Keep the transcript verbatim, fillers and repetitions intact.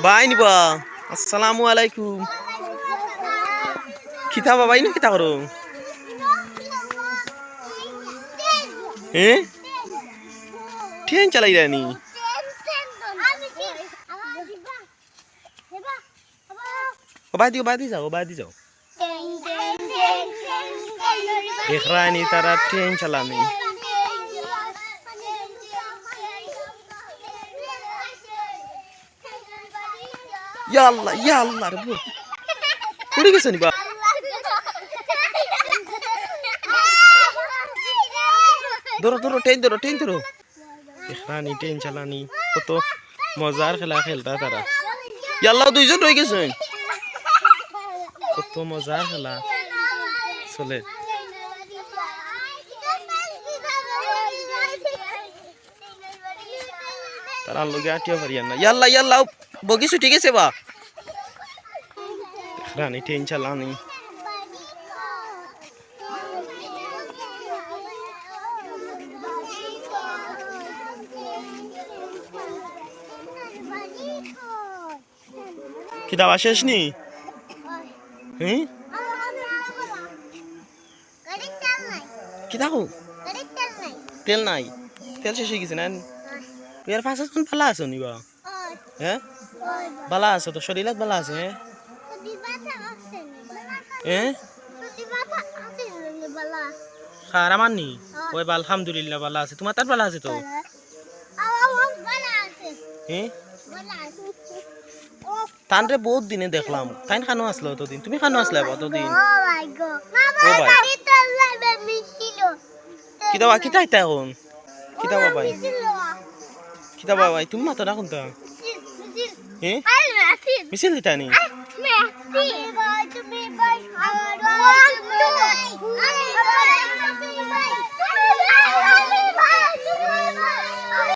বাই নিবা। আসসালামু আলাইকুম। কিতা বাবাই না কিতা করো? হ্যাঁ? ট্রেন চালাই রানি। ও বাদি, ও বাদি যাও, ও বাদি যাও। দেখরানি তারা ট্রেন চালানি। ইয়া আল্লাহ, ইয়া আল্লাহ রে বউ। পড়ি গেছে নি বা? ধরো, ধরো, ট্রেন ধরো, ট্রেন ধরো। দেখরানি ট্রেন চালানি, কত মজার খেলা খেলতা তারা। ইয়াল্লা, দুইজন রই গেছে। কত মজার খেলা চলে। তারা লগে আটিয়া পারিয়ার না। ইয়াল্লা, ইয়াল্লা, বগি ছুটি গেছে বা। দেখরানি ট্রেন চালানি। কিতা বা শেষ নি? হুম? কিতা কও? তেল নাই? তেল শেষ অই গেছে না? তুই আর পাঁচ হাজার ভালা আছো নি বা? হ্যাঁ? ভালা আছো তো, শরীলাত ভালা আছে, হ্যাঁ? হ্যাঁ? কার, আমার নি? ওই বা আলহামদুলিল্লাহ ভালা আছে, তোমার তার ভালা আছে তো? হ্যাঁ? তানরে বহুত দিনে দেখলাম, তাইন খানো আসলো অতদিন, তুমি খানো আসলে অতদিন? ও ভাই। কিতা বা, কিতা ইতা এখন? কিতা বাবাই? কিতা বাবাই? তুমি মাতো না কোনটা? হ্যাঁ? মিছিল দিতা নি?